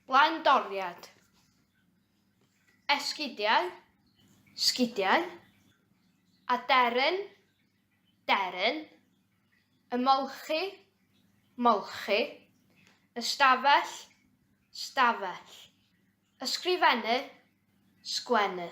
Blaendoriad. Esgidiau, sgidiau. Aderyn, deryn. Ymolchi, molchi. Ystafell, stafell. Ysgrifennu, sgwennu.